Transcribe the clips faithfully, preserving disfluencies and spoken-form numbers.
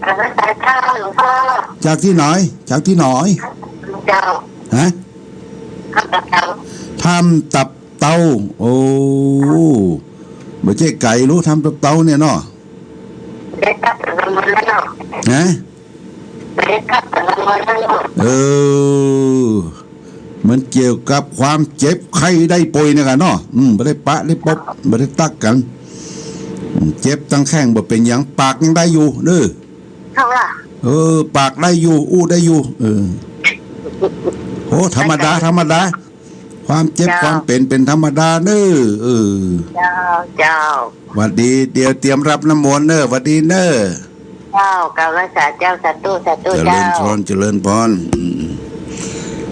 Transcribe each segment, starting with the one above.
กราบนมัสการเจ้าหลวงพ่อ จากที่ไหน จากที่ไหน เจ้า ฮะ ครับเจ้า ถ้ำตับเตา โอ้ ไม่ใช่ไกลรู้ ถ้ำตับเตาเนี่ยเนาะ ได้กลับจากโรงเรียนแล้วเนาะ ฮะ ได้กลับจากโรงเรียนแล้วเนาะ เออ มันเกี่ยวกับความเจ็บไข้ได้ป่วยเนี่ยกันเนาะ อืม ไม่ได้ปะได้ปบ ไม่ได้ตักกัน อืม เจ็บตั้งแข้งบ่เป็นหยัง ปากยังได้อยู่เด้อ เท่าล่ะ เออ ปากได้อยู่ อู้ได้อยู่ เออ โอ้ ธรรมดา ธรรมดา ความเจ็บ เจ้า ความเป็น เป็นธรรมดาเนอะ เออ เจ้า เจ้า หวัดดี เดี๋ยวเตรียมรับน้ำมนต์เนอะ หวัดดีเนอะ เจ้า กราบไหว้สาเจ้า สาธุ สาธุ เจริญ เจ้า พร เจริญพร อืม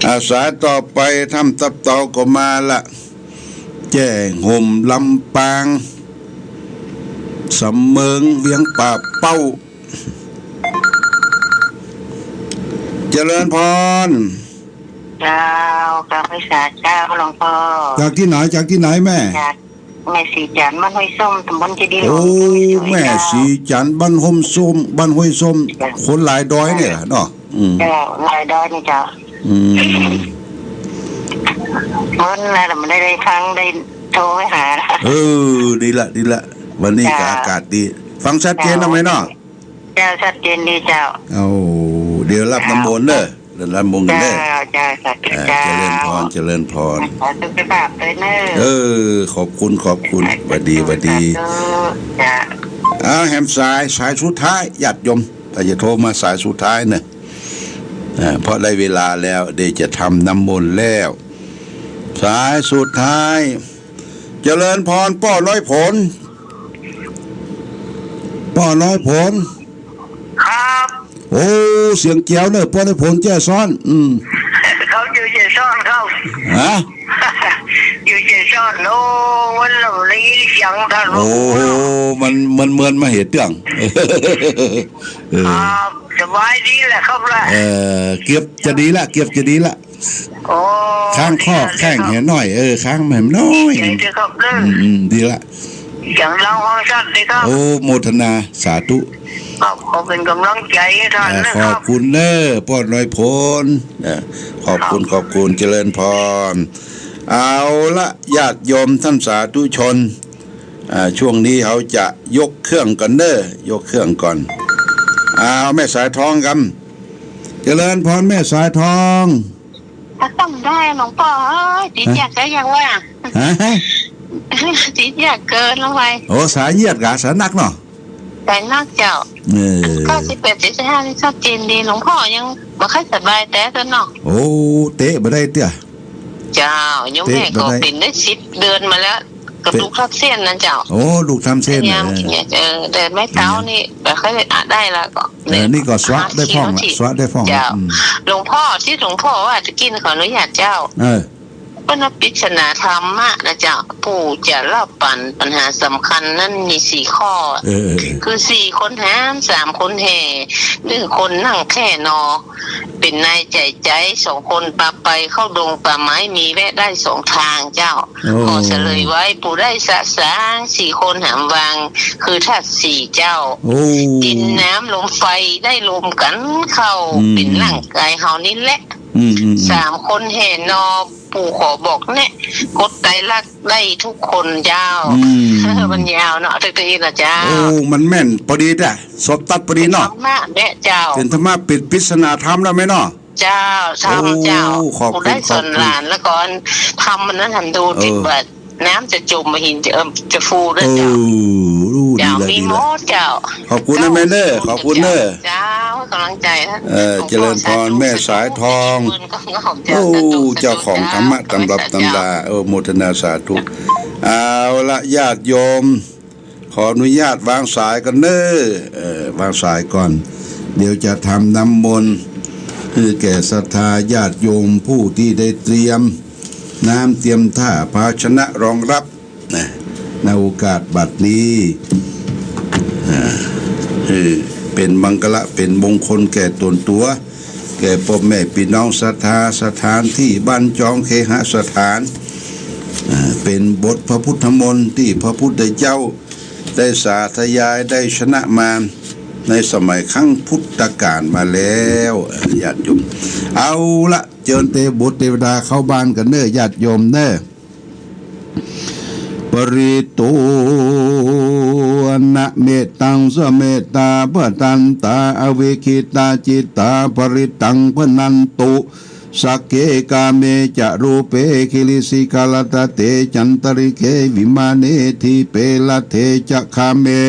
อา สายต่อไป ถ้ำตับเตาก็มาละ แจ้ห่ม ลำปาง สำเมิง เวียงป่าเป้า เจริญพร เจ้า กราบไหว้สาเจ้าหลวงพ่อ จากที่ไหน จากที่ไหนแม่ จากแม่ศรีจันทร์ บ้านห้วยส้ม ตำบลเจดีย์หลวง โอ้ อำเภอห้วยส้ม แม่ศรีจันทร์ บ้านห้วยส้ม บ้านห้วยส้ม เจ้า คนหลายดอยเนี่ยแหละเนาะ อืม เจ้า หลายดอยนี่เจ้า อืม เมื่อนั้นมันได้ ได้ฟัง ได้โทรไปหา เออ ดีละ ดีละ วันนี้ก็ เจ้า อากาศดี ฟังชัดเจนนะแม่เนาะ เจ้า ชัดเจนดีเจ้า เอา เดี๋ยวรับน้ำมนต์เนอะ เดี๋ยวรับน้ำมนต์กันเนอะ เจ้า เจ้า สาธุ อ่า เจ้า เจริญพร เจริญพร สาธุ สาธุ เนอะ เออ ขอบคุณ ขอบคุณ สาธุ หวัดดี สวัสดี สาธุ เจ้า อ้าว แหมสาย สายสุดท้าย ญาติโยม ถ้าจะโทรมาสายสุดท้ายเนอะ อ่า เพราะได้เวลาแล้ว เดี๋ยวจะทำน้ำมนต์แล้ว สายสุดท้าย เจริญพร ป้อน้อยผล ป้อน้อยผล ครับ โอ้ เสียงแจ๋วเนอะ ป้อน้อยผล แจ้ซ้อน อืม เขาอยู่แจ้ซ้อนครับ ฮะ อยู่แจ้ซ้อน โอ้ วันละได้ยินเสียงท่าน โอ้โห มัน มันเหมือนมาเหตุเรื่อง เออ ครับ สบายดีแหละครับล่ะ เออ เกือบจะดีละ เกือบจะดีละ โอ้ ค้างข้อ ดีครับ แข้งแหน้อย เออ ค้างแหมน้อย ดีใจด้วยครับเด้อ อืม อืม ดีละ อย่างเราห้องสั้นเลยครับ โอ้ โมทนา สาธุ ครับ ขอเป็นกำลังใจให้ท่าน เออ นะครับ ขอบคุณเนอะ ป้อน้อยผล เออ ขอบคุณ ครับ ขอบคุณ เจริญพร เอาละ ญาติโยมท่านสาธุชน อ่า ช่วงนี้เขาจะยกเครื่องก่อนเนอะ ยกเครื่องก่อน เอาแม่สายทองครับ เจริญพรแม่สายทอง ก็ต้องได้หลวงพ่อเอ้ย ติดยากก็ยังว่า ฮะ ติดยากเกินลงไป โอ้ สายเยียดกะ สายหนักเนาะ สายหนักเจ้า เออ เก้าสิบแปด เจ็ดสิบห้า นี่ชัดเจนดี หลวงพ่อยังบ่ค่อยสบายแต่ตัวเนาะ โอ้ เตะบ่ได้เตื้อ เจ้า โยมแม่ก็ เตะบ่ได้ เป็นได้สิบเดือนมาแล้ว กระดูกทับเส้นนะเจ้า โอ้ กระดูกทับเส้น พยายาม เออ กินยา เออ แต่ไม่เต้า กินยา นี่ แต่เขาได้ละก็ เออ นี่ก็สวะได้พ่องละ หาที่ สวะได้พ่องละ เจ้า อืม หลวงพ่อ ที่หลวงพ่อว่าจะกิน ขออนุญาตเจ้า เออ ก็นับปริศนาธรรมะนะเจ้า ผู้จะเล่าปันปัญหาสำคัญนั้นมีสี่ข้อ เออ เออ เออ คือสี่คนหาม สามคนแห่ หนึ่งคนนั่งแค่นอ เป็นนายจ่ายใจ สองคนปาไปเข้าดงป่าไม้ มีแวะได้สองทางเจ้า โอ้ ขอเฉลยไว้ ผู้ได้สะสาง สี่คนหามวาง คือธาตุสี่เจ้า โอ้ ดินน้ำลมไฟได้รวมกันเข้า อืม เป็นร่างกายเฮานี่แหละ อืม อืม อืม สามคนแห่นอ ปู่ขอบอกแนะ กดไตรลักษณ์ได้ทุกคนเจ้า อืม มันยาวเนาะ ตัวเองนะเจ้า โอ้ มันแม่นพอดีจ้ะ สบตัดพอดีเนาะ เป็นธรรมะแม่เจ้า เป็นธรรมะ เป็นปริศนาธรรมแล้วไหมเนาะ เจ้า ธรรมเจ้า โอ้ ขอบคุณ ผู้ได้สอน ขอบคุณ หลานแล้วก่อน ธรรมมันนั้นทำดู เออ ติดว่าน้ำจะจม หินจะ เอิ่ม จะฟูด้วยเจ้า เออ รู้ดี เจ้า แล้ว มี ดี หม แล้ว ดเจ้า ขอบคุณนะแม่เนอะ ขอบคุณเนอะ เจ้า กำลังใจนะ เออ ขอบคุณ เจริญพร สาธุ แม่สายทอง สาธุ เจริญพร ก็งอกเจ้า โอ้ สาธุ สาธุ เจ้าของธรรมะ เจ้า ตำรับ ขอบคุณ ตำรา เจ้า เออ โมทนาสาธุ เอาละ ญาติโยม ขออนุญาตวางสายกันเนอะ เออ วางสายก่อน เดี๋ยวจะทำน้ำมนต์ คือแก่ศรัทธาญาติโยมผู้ที่ได้เตรียมน้ำ เตรียมท่าภาชนะรองรับ นะ ในโอกาสบัดนี้ อ่า คือเป็นมังคละ เป็นมงคลแก่ตนตัว แก่พ่อแม่พี่น้องศรัทธา สถานที่บ้านจองเคหสถาน อ่า เป็นบทพระพุทธมนต์ที่พระพุทธเจ้าได้สาธยาย ได้ชนะมาร ในสมัยครั้งพุทธกาลมาแล้ว ญาติโยม เอาละ เจิญเตวบุตรเตวดาเข้าบ้านกันเน้อ ญาติโยมเน้อ Paritona mettaṃ samettā bhadantā avikkhittacittā parittaṃ bhaṇantu sagge kāme ca rūpe girisikharataṭe cantalikkhe vimāne dīpe raṭṭhe ca gāme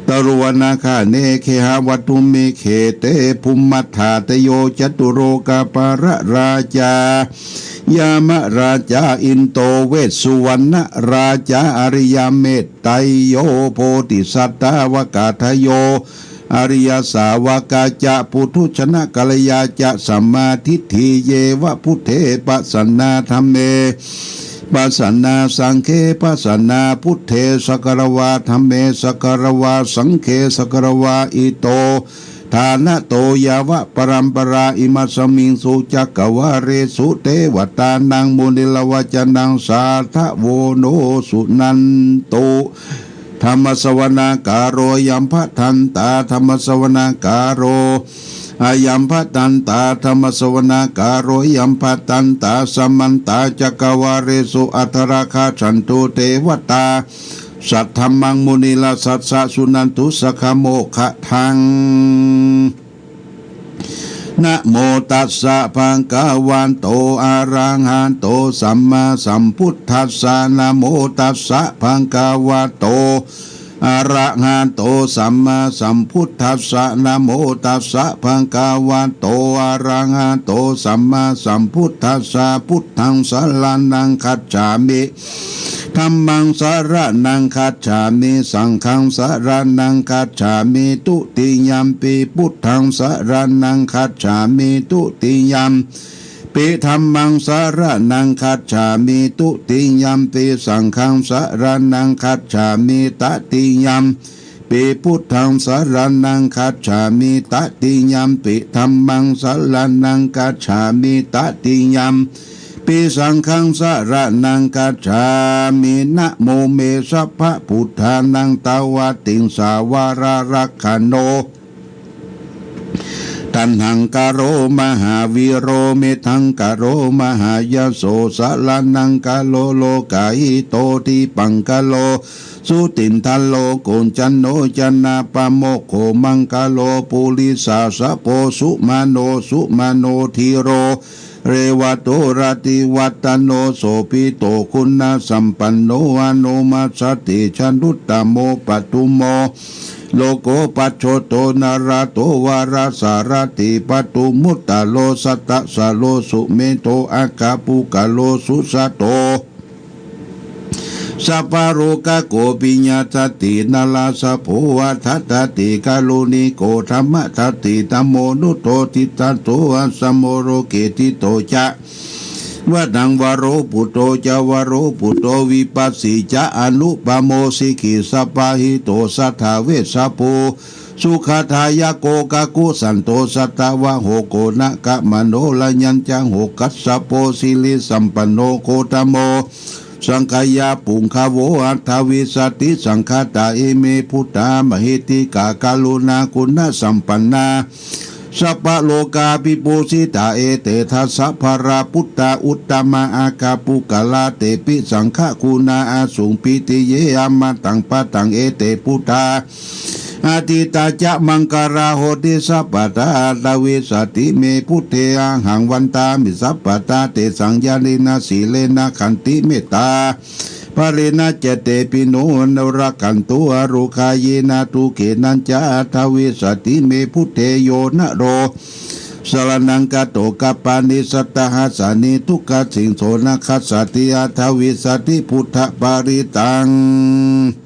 taruvanagahane gehavatthumhi khette bhummaṭṭhādayo catulokapālarājā yamarājā indo vessuvaṇṇarājā ariyametteyyo bodhisattāvakādayo ariyasāvakā ca puthujjanakalyā ca sammādiṭṭhī ye va buddhe pasannā dhamme pasannā saṅghe pasannā buddhe sagāravā dhamme sagāravā saṅghe sagāravā ito ṭhānato yāva paramparā imasmiṃ su cakkavāḷesu devatānaṃ munirāja paccaññaṃ sādhavo no suṇantu. Dhammassavanakālo ayam bhadantā. Dhammassavanakālo ayam bhadantā. Dhammassavanakālo ayam bhadantā. Samantā cakkavāḷesu atrāgacchantu devatā saddhammaṃ munirājassa suṇantu saggamokkhadaṃ. Namo tassa bhagavato arahato sammāsambuddhassa. Namo tassa bhagavato arahato sammāsambuddhassa. Namo tassa bhagavato arahato sammāsambuddhassa. Buddhaṃ saraṇaṃ gacchāmi. Dhammaṃ saraṇaṃ gacchāmi. Saṅghaṃ saraṇaṃ gacchāmi. Dutiyampi buddhaṃ saraṇaṃ gacchāmi. Dutiyampi dhammaṃ saraṇaṃ gacchāmi. Dutiyampi saṅghaṃ saraṇaṃ gacchāmi. Tatiyampi buddhaṃ saraṇaṃ gacchāmi. Tatiyampi dhammaṃ saraṇaṃ gacchāmi. Tatiyampi saṅghaṃ saraṇaṃ gacchāmi. Namo me sabbabuddhānaṃ dvāratthisaṅghavaraṃ gaṇo taṇhaṅkaro mahāvīro medhaṅkaro mahāyaso saraṇaṅkaro lokahito dīpaṅkaro jutindharo koñcano janappamokkho maṅgalo purisāsabho sumano sumano dhīro revato rativaḍḍhano sobhito guṇasampanno anomadassāti januttamo padumo lokopajjoto nāḷāto varasārathi padumuttaro sattasāro sumedho aggapuggalō sujato sabbalokaggo piyaṃ sāti nārāsabho vaḍḍhassāti kāruṇiko dhammadāti dhammo nuddho siddhato asamo loke ṭhito ca varaṃ varo buddho ca varo buddho vipassī ca anūpamo sikhī sabbahito satthā vessabhū sukhadāyako kakusandho satthavāho koṇāgamano raññañca hoggassa po sirisampanno gotamo sakyāpuṅgavo aṭṭhavīsati saṅkhātā ime buddhā mahiddhikā karuṇāguṇasampannā sabbalokavibhūsitā. Ete dasabalā buddhā uttamā aggapuggalā tepi saṅghaguṇā asuṃ pītiye amataṃ padaṃ. Ete buddhā atītā ca maṅgalā honti sabbadā aṭṭhavīsati me buddhe ahaṃ vandāmi sabbadā tesaṃ ñāṇena sīlena khantimettābalena ca tepi no anurakkhantu arogāyena dukkhenañca aṭṭhavīsati me buddhe yo naro saraṇaṃ gato kappāni sattasahassāni dukkhassi so na khassati aṭṭhavīsati buddhaparittaṃ.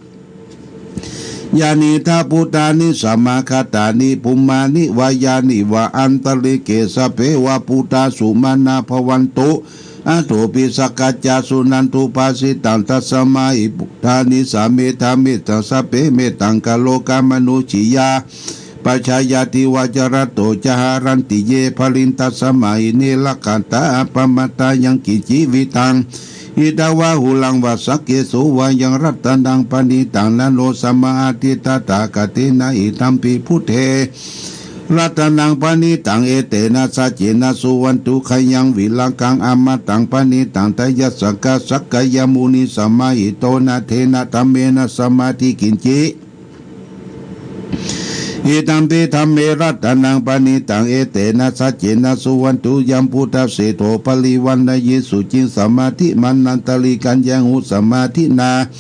Yānīdha bhūtāni samāgatāni bhummāni vā yāni va antalikkhe sabbe va bhūtā sumanā bhavantu athopi sakkacca suṇantu bhāsitaṃ. Tasmā hi bhūtā nisāmetha mettaṃ sabbe mettaṃ karotha mānusiyā pajāya divā ca ratto ca haranti ye baliṃ tasmā hi ne rakkhatha appamattā yaṃ kiñci vittaṃ idha vā huraṃ vā saggesu vā yaṃ ratanaṃ paṇītaṃ na no samaṃ atthi tathāgatena idampi buddhe ratanaṃ paṇītaṃ etena saccena suvatthi khayaṃ virāgaṃ amataṃ paṇītaṃ tayajja sakyamunī samāhito na tena dhammena samatthi kiñci. Idampi dhamme ratanaṃ paṇītaṃ etena saccena suvatthi yaṃ buddhaseṭṭho parivaṇṇayī suciṃ samādhimānantarikaññaṃ ujusamādhinā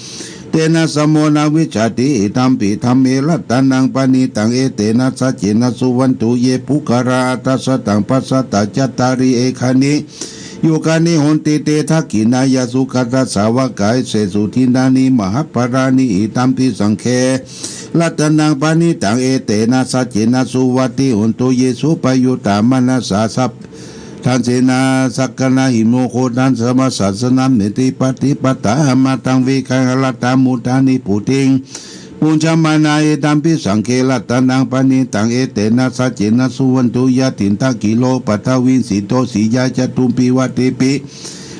tena samo na vijjati. Idampi dhamme ratanaṃ paṇītaṃ etena saccena suvatthi ye puggalā aṭṭha sataṃ pasatthā cattāri etāni yugāni honti te dakkhiṇeyyā sugatassa sāvakā etesu dinnāni mahapphalāni. Idampi saṅghe ratanaṃ paṇītaṃ etena saccena suvatthi hotu ye suppayuttā manasā sab- dassena sakaṇhāhi muhuttaṃ samasāsanameti pattipattā amataṃ vigayha laddhā mudhā nibbutiṃ bhuñjamānā. Idampi saṅghe ratanaṃ paṇītaṃ etena saccena suvatthi yathindakhīlo paṭhaviṃ sito siyā catubbhi vātebhi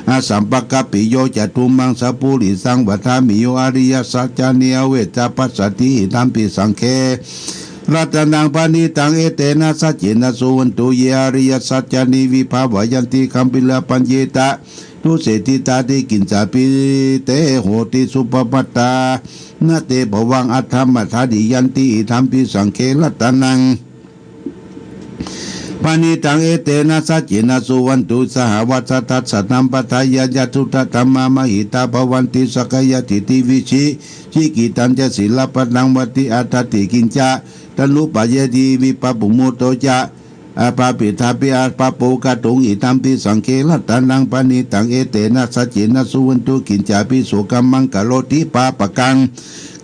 asampakampiyo catummamaṃ sapurisaṃ vadāmi yo ariyasaccāni avecca passati. Idampi saṅghe ratanaṃ paṇītaṃ etena saccena suvatthi ye ariyasaccāni vibhāvayanti gambhīrapaññena dussitā te kiñcāpi te honti suppamattā na te bhavaṃ aṭṭhamātā diyanti. Idampi saṅghe ratanaṃ paṇītaṃ etena saccena suvatthi sahāvassa dassanaṃ padakkhiṇaṃ yathujjhānā dhammā mahiddhā bhavanti sakkāyadiṭṭhi viji- kicchitañca sīlabbataṃ vati attāti kiñca taṃ nūpajjati vippamuttā ca appaṭivitāpi appaṭivitātuṃ. Idampi saṅghe ratanaṃ paṇītaṃ etena saccena suvatthi kiñcāpi sokammaṃ karoti pāpakaṃ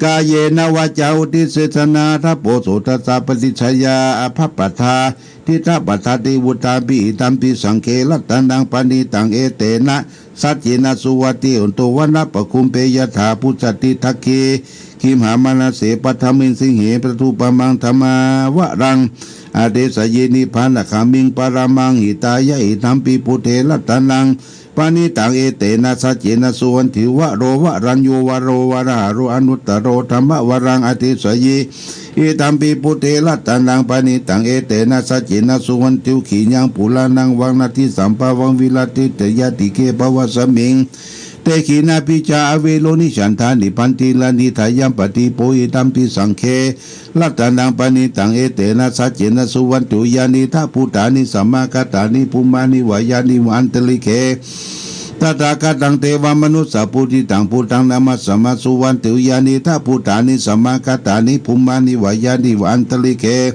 kāyena vācāya uddise saṇhātabbo so tassa paṭicchāyā abhabbatā diṭṭhapadāti vuṭṭhāpi. Idampi saṅghe ratanaṃ paṇītaṃ etena saccena suvatthi hotu vanapagumbe yathā phussati dakkhemoghataraṃ manase paṭhaviṃ sīhete tathūpamaṃ dhammavaraṃ adesayi nibbānagāmiṃ paramaṃ hitāya. Idampi buddhe ratanaṃ paṇītaṃ etena saccena suvatthi varo varaññū varo varāharo anuttaro dhammavaraṃ adesayi. Idampi buddhe ratanaṃ paṇītaṃ etena saccena suvatthi khīṇaṃ purāṇaṃ navaṃ natthi sambhavaṃ virattacittāyatike bhavasmiṃ te khīṇabījā avirūḷhichandā nibbanti na nidāyaṃ padīpo. Idampi saṅghe ratanaṃ paṇītaṃ etena saccena suvatthi yānīdha bhūtāni samāgatāni bhummāni vā yāni va antalikkhe tathāgataṃ devamanussapūjitaṃ buddhaṃ namassāma suvatthi yānīdha bhūtāni samāgatāni bhummāni vā yāni va antalikkhe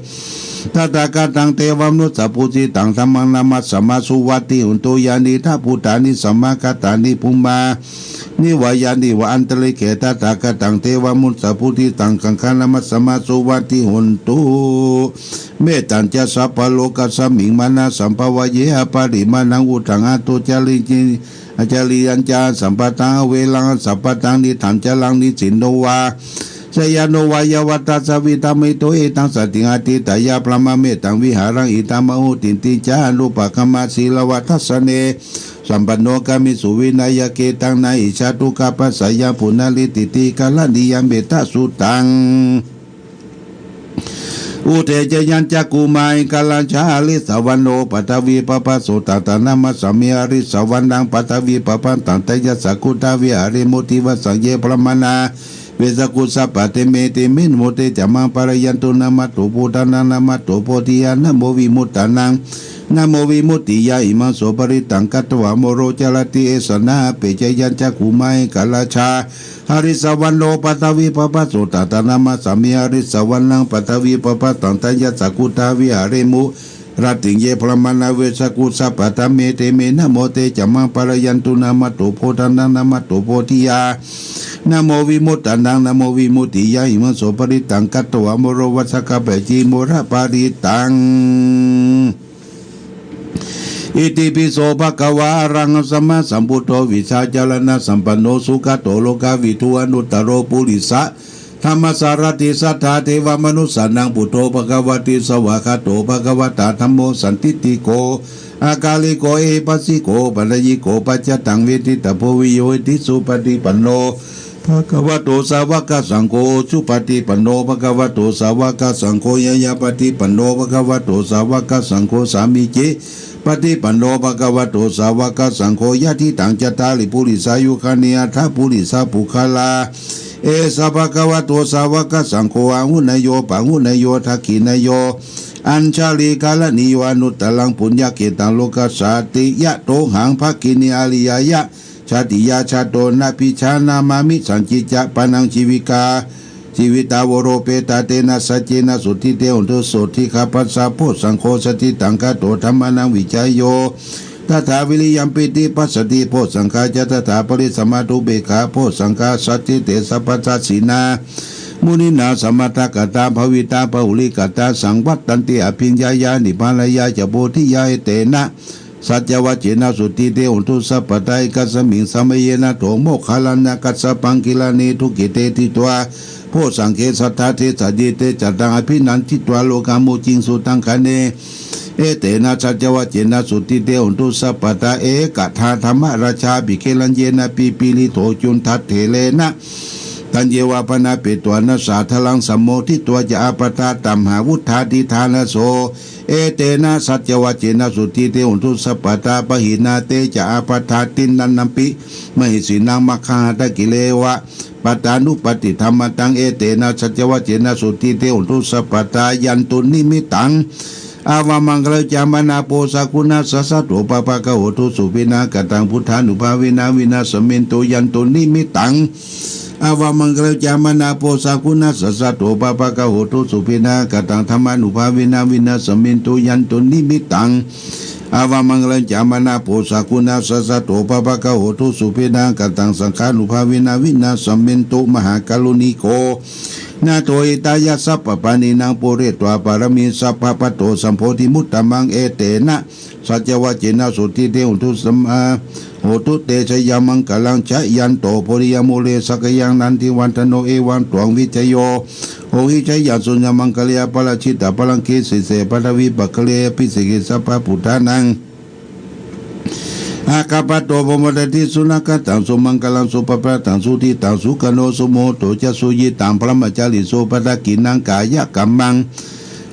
tathāgataṃ devamanussapūjitaṃ dhammaṃ namassāma suvatthi hotu yānīdha bhūtāni samāgatāni bhummāni vā yāni va antalikkhe tathāgataṃ devamanussapūjitaṃ saṅghaṃ namassāma suvatthi hotu. Mettañca sabbalokasmiṃ mānasambhāvaye aparimāṇaṃ uddhaṃ adho ca accayantaṃ asambādhaṃ averaṃ asapattaṃ tiṭṭhañcaraṃ nisinno vā sayāno vā yāvatassa vigatamiddho etaṃ satiṃ adhiṭṭheyya brahmametaṃ vihāraṃ idhamāhu. Diṭṭhiñca anupagamma sīlavā dassanena sampanno kāmesu vineyya gedhaṃ na hi jātu gabbhaseyyaṃ punaretīti karaṇīyaṃ mettasuttaṃ. Uddesayañcakkhumā ekarājā harisavāṇo paṭhavippabhāso taṃ taṃ namassāmi harisavāṇaṃ paṭhavippabhātaṃ tayajja guttā viharemu divassaṃ ye brāhmaṇā vesaku sabbā te me te me namo te ca maṃ pālayantu namatthu buddhānaṃ namatthu bodhiyā namo vimuttānaṃ namo vimuttiyā imaṃ so parittaṃ katvā moro carati esanā. Appesayañcakkhumā ekarājā harisavāṇo paṭhavippabhāso taṃ taṃ namassāmi harisavāṇaṃ paṭhavippabhātaṃ tayajja guttā viharemu rattiṃ ye brāhmaṇā vesaku sabbā te me te me namo te ca maṃ pālayantu namatthu buddhānaṃ namatthu bodhiyā namo vimuttānaṃ namo vimuttiyā imaṃ so parittaṃ katvā moro vāsaṃ kappayati moro parittaṃ. Itipi so bhagavā arahaṃ sammāsambuddho vijjācaraṇasampanno sugato lokavidū anuttaro purisadammasārathi satthā devamanussānaṃ buddho bhagavāti. Svākkhāto bhagavatā dhammo sandiṭṭhiko akāliko ehipassiko opanayiko paccattaṃ veditabbo viññūhīti. Supaṭipanno bhagavato sāvakasaṅgho, supaṭipanno bhagavato sāvakasaṅgho, ñāyapaṭipanno bhagavato sāvakasaṅgho, sāmīcipaṭipanno bhagavato sāvakasaṅgho, yadidaṃ cattāri purisayugāni aṭṭha purisapuggalā, esa bhagavato sāvakasaṅgho, āhuneyyo pāhuneyyo dakkhiṇeyyo añjalikaraṇīyo anuttaraṃ puññakkhettaṃ lokassāti. Yatohaṃ bhagini ariyāya jātiyā jāto, nābhijānāmāmi sañcicca pāṇaṃ jīvikā jīvitā voropetā. Tena saccena sotthi te hotu, sotthi gabbhassa bojjhaṅgo, saddhiṭṭhaṅgato dhammānaṃ vicayo tathā, viriyampīti passaddhi bojjhaṅgā ca tathāpare, samādhupekkhabojjhaṅgā sacchete sabbadassinā muninā sammadakkhātā bhāvitā bahulīkatā, saṃvattanti abhiññāya nibbānāya ca bodhiyā. Etena saccavajjena sotthi te hotu sabbadā. Ekasmiṃ samaye nātho moggallāna kassapaṃ gilāne dukkhite ṭhitva bojjhaṅge satta desayi. Te ca taṃ abhinanditvā rogā mucciṃsu taṅkhaṇe. Etena saccavajjena sotthi te hotu sabbadā. Ekadā dhammarājāpi gelaññenā pipīlito cundattherena, taññeva bhaṇāpetvāna sādaraṃ sammoditvā ca ābādhā tamhā vuṭṭhāti ṭhānaso. Etena saccavajjena sotthi te hotu sabbadā. Pahīnā te ca ābādhā tiṇṇannampi mahesinaṃ maggāhatakileva pattānuppattidhammataṃ. Etena saccavajjena sotthi te hotu sabbadā. Yandunnimittaṃ avamaṅgalañca maṇāpo sakuṇassa saddo pāpaggaho dussupinaṃ akantaṃ buddhānubhāvena vināsamentu. Yandunnimittaṃ avamaṅgalañca maṇāpo sakuṇassa saddo pāpaggaho dussupinaṃ akantaṃ dhammānubhāvena vināsamentu. Yandunnimittaṃ avamaṅgalañca maṇāpo sakuṇassa saddo pāpaggaho dussupinaṃ akantaṃ saṅghānubhāvena vināsamentu. Mahākāruṇiko nātho hitāya sabbapāṇinaṃ pūretvā pāramī sabbā patto sambodhimuttamaṃ. Etena saccavajjena sotthi te hotu sammā hotu te jayamaṅgalaṃ. Jayanto bodhiyā mūle sakyānaṃ nandivaḍḍhano evaṃ tvaṃ vijayo hohi jayassu jayamaṅgale aparājitapallaṅke sīse paṭhavipokkhare abhiseke sabbabuddhānaṃ aggappatto pamodati. Sunakkhattaṃ sumaṅgalaṃ supabhātaṃ suhuṭṭhitaṃ sukhaṇo sumuhutto ca suyiṭṭhaṃ brahmacārisu padakkhiṇaṃ kāyakammaṃ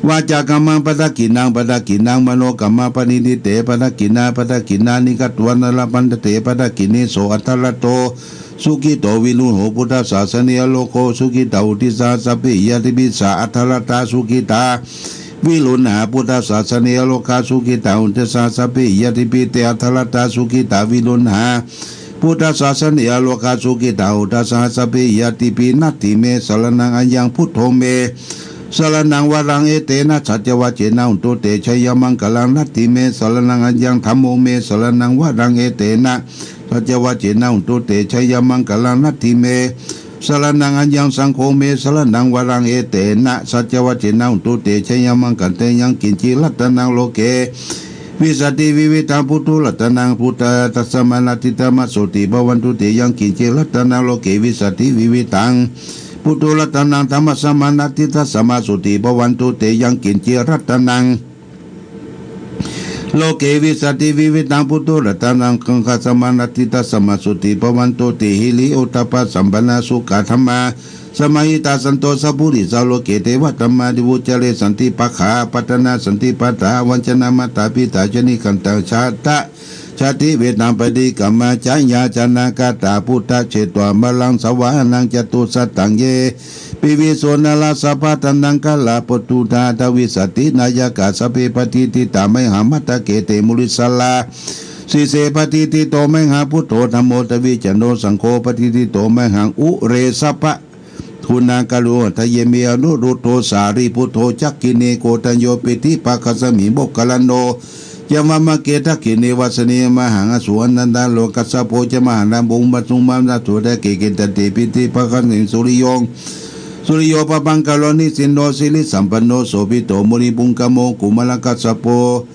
vācākammaṃ padakkhiṇaṃ padakkhiṇaṃ manokammaṃ paṇidhī te padakkhiṇā padakkhiṇāni katvāna labhantatthe padakkhiṇe. So atthaladdho sukhito viruḷho buddhasāsane arogo sukhitā hoti saha sabbehi ñātibhi. Sā atthaladdhā sukhitā viruḷhā buddhasāsane arogā sukhitā hoti saha sabbehi ñātibhi. Te atthaladdhā sukhitā viruḷhā buddhasāsane arogā sukhitā hoti saha sabbehi ñātibhi. Natthi me saraṇaṃ aññaṃ buddho me saraṇaṃ varaṃ etena saccavajjena hotu te jayamaṅgalaṃ. Natthi me saraṇaṃ aññaṃ dhammo me saraṇaṃ varaṃ etena saccavajjena hotu te jayamaṅgalaṃ. Natthi me saraṇaṃ aññaṃ saṅgho me saraṇaṃ varaṃ etena saccavajjena hotu te jayamaṅgalaṃ. Yaṅkiñci ratanaṃ loke vijjati vividhaṃ puthu ratanaṃ buddhaṃ tasmā natthi tamā sotthī bhavantu te. Yaṅkiñci ratanaṃ loke vijjati vividhaṃ puthu ratanaṃ dhammasmā natthi tasmā sotthī bhavantu te. Yaṅkiñci ratanaṃ loke vijjati vividhaṃ puthu ratanaṃ saṅghasmā natthi tasmā sotthī bhavantu te. Hiriottappasampannā sukkadhammasamāhitā santo sappurisā loke devatā māti vuccare santi pakkhā apattanā santi pādā avañcanā mātā pitā ca nikkhantā jātā jātivedhaṃ paṭikkama ca yā jānāgatā buddhā jetvā māraṃ savāhanaṃ catusattaṃ ye piviṃsu narāsabhā taṇhaṅkarā pabujjhā aṭṭhavīsati nāyakā sabbe patiṭṭhitā mayhaṃ matthake te munissarā. Sīse patiṭṭhito mayhaṃ buddho dhammo dvijaṃ saṅgho patiṭṭhito mayhaṃ ure sabba guṇākaro hadaye me anuruddho sārīputto dakkhiṇe koṇḍañño piṭṭhibhāgasmiṃ moggallāno ca vāmake. Dakkhiṇe vasaṇhesāmahaṃ āsuṃ ānandarūpaṃ kassapo ca mahānāmo ubhāsuṃ vāmasotake. Kinnante piṭṭhibhāgasmiṃ suriyo suriyo pabhaṅkaro nisinno sirisampanno sobhito munipuṅgavo. Kumārakassapo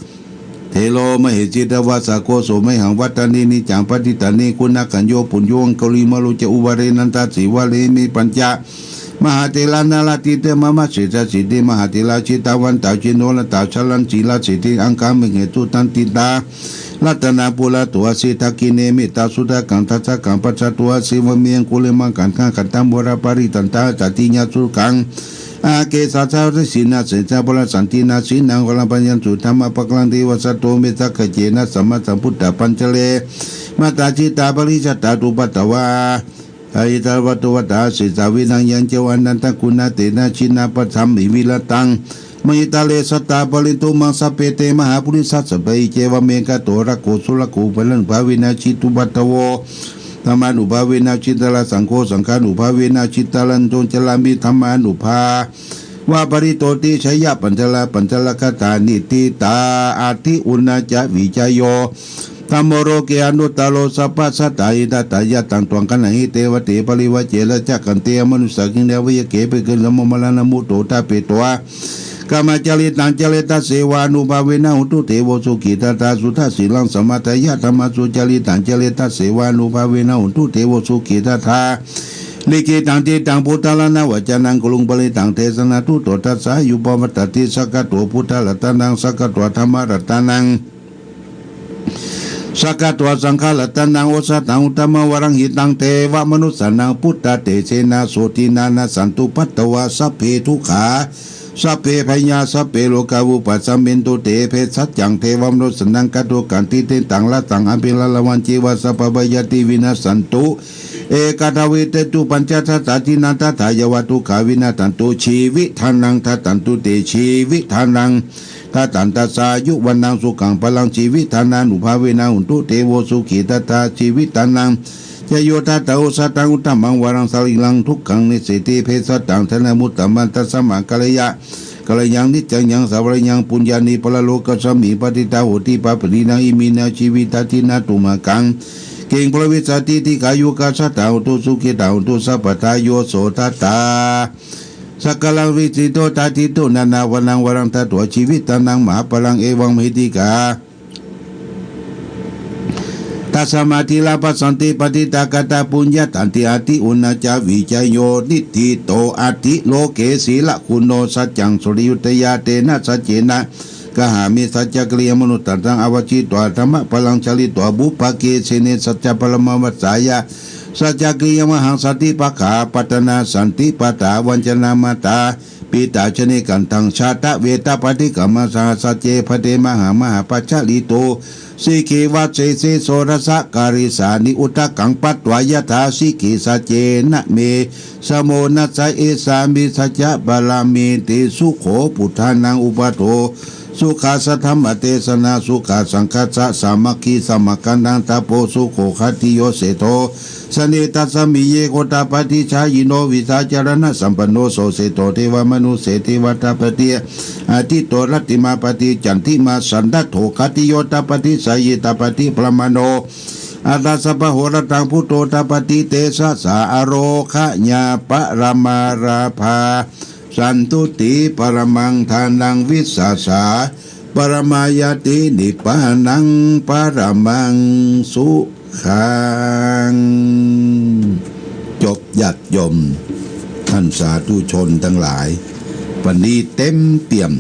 thero mahesī cittavādako so mayhaṃ vadane niccaṃ patiṭṭhāne guṇākaro. Puṇṇo aṅgulimālo ca uggaḷe nandasīvalī ime pañca Mahātherā nālāṭi te mama sīsāsiddhi mahātherā jitavantā jinorasā jalañcīlaṃ siddhiṃ aṅgamahesuṃ taṇhitā. Ratanaṃ purato āsi dakkhiṇe mettasuttakaṃ dhajaggaṃ pacchato āsi vāme aṅgulimālaṃ kaṇhaṃ khandhamoraparittañca dāṭiñca sūtakaṃ āgge sāsā vajjasīnā sesā pāṇasāntinā sīnaṃ paranipātaṃ suddhāma pakaraṃ te vasato me saggacce na samāsambuddhapañjare. Mātā sitā parisuttā cupaddavā bhayitapaddavā sesā vinaṃ yaṃ ceva anantaguṇatejena jinā padhamhi virataṃ mahītale sadā pālentu maṃ sabbe te mahāpurisāsabhā icceva me gato rakkho surakkho paranubhāvena jitupaddavo dhammānubhāvena jitaraṃ saṅgho saṅghānubhāvena jitaraṃ taṃ carāmi dhammānubhāvapālito. Te jaya pañjara pañjarakkhataṃ niṭṭhitaṃ atthi uṇhassa vijayo dhammo loke anuttaro sabbasattahitatthāya taṃ tvaṃ gaṇhanti devate parivajje rājadaṇḍe amanussānaṃ devakāyake pākkhī sammomalaṃ na muttho tāpetvā kāmacāritaṃ caretasseva ānubhāvena hontu devo sukhitattā suddhasīlaṃ samādāya dhammaṃ sucaritaṃ caretasseva ānubhāvena hontu devo sukhitattā likkhitaṃ diṭṭhaṃ buddharāna vacanaṃ guruṃ parinitaṃ desanā tuṭṭho tassāyuṃ pavaḍḍhatīti. Sakkatvā buddharatanaṃ sakkatvā dhammaratanaṃ sakkatvā saṅgharatanaṃ osathaṃ uttamaṃ varaṃ hitaṃ devamanussānaṃ buddhatejena sotthinā nassantupaddavā sabbe dukkhā sabbe bhayā sabbe rogā vūpasamentu te. Bhejassaṃ devamanussānaṃ kātukaṃ tiṭṭhitaṃ rasaṃ abhiññāya rāgavañcaṃ vītasabbaṃ bhayāni vinassantu ekadā vūtetu pañcasatā dinā tathāyeva dukkhā vinassatu. Jīvitdānaṃ dadantu te jīvitdānaṃ dadantassa āyu vaṇṇaṃ sukhaṃ balaṃ jīvitdānānubhāvena hontu devo sukhitattā. Jīvitdānañca yo dattā osathaṃ uttamaṃ varaṃ sarīraṃ dukkhāni nisseti. Bhejassaṃ dānamuttamaṃ tasmā kālāya kālānaṃ niccaṃ yaṃ sabbavīriyānaṃ puññāni paralokasmiṃ patiṭṭhā honti pāpaggahanā. Iminā jīvitadinā tumhākaṃ kiṃ bhavissatīti. Dīghāyukā sadā hontu sukhitā hontu sabbadā. Yo so dattā sakalaṃ visito dassito nānāvaraṃ varaṃ datvā jīvitdānaṃ mahapphalaṃ evamvidhikā tasmā dhīrā passanti patiṭṭhāgatā puññattanti. Atthi uṇhassa vijayo niṭṭhito atthi loke sīlaguṇo saccaṃ suriyuttiyā tena saccena gahaṃ me saccakiriyamanussānaṃ avajjitvā dhammappāṇaṃ charitvā pubbake sene saccabalamavassāya saccakiriyamahaṃ. Santi pakkhā pattanā santi padā vañcanā mātā pitā ca nikkhanthaṃ jātaveda paṭikkama saha sacce bhadre mahā mahāpajjalito sikkhī vajjesi soḷasa karīsāni udakaṃ patvā yathā sikkhī saccena me samo nassa esā me saccabalamīti. Sukho buddhānaṃ uppādo sukhā saddhammadesanā sukhā saṅghassa sāmaggī samaggānaṃ tapo sukho khatti yo seṭṭho janetasmiṃ ye gottapadī jhāyino vijjācaraṇasampanno so seṭṭho devamanussese devatāpati atīto rattimāpati candimā sannaddho khatti yo tāpati jhāyī tāpati brāhmaṇo atha sabbahorattaṃ buddho tāpati tejasā ārogayā paramā lābhā santuṭṭhī paramaṃ dhanaṃ vissāsā paramā ñātī nibbānaṃ paramaṃ sukhaṃ. จบ ญาติโยม ท่านสาธุชนทั้งหลาย วันนี้เต็มเปี่ยม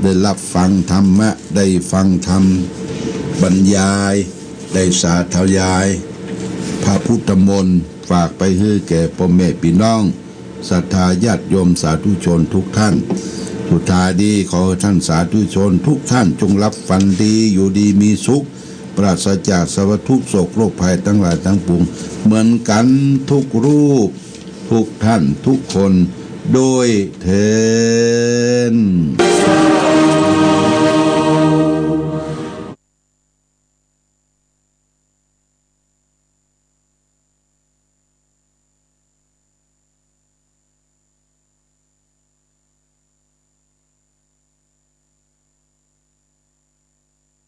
ได้รับฟังธรรมะ ได้ฟังธรรมบรรยาย ได้สาธยาย พระพุทธมนต์ ฝากไปหื้อแก่พ่อแม่พี่น้อง ศรัทธาญาติโยมสาธุชนทุกท่าน สุดท้ายนี้ขอให้ท่านสาธุชนทุกท่านจงหลับฝันดี อยู่ดีมีสุข ปราศจากสารพัดทุกข์โศกโรคภัยทั้งหลายทั้งปวง เหมือนกันทุกรูป ทุกท่านทุกคน ด้วยเทอญ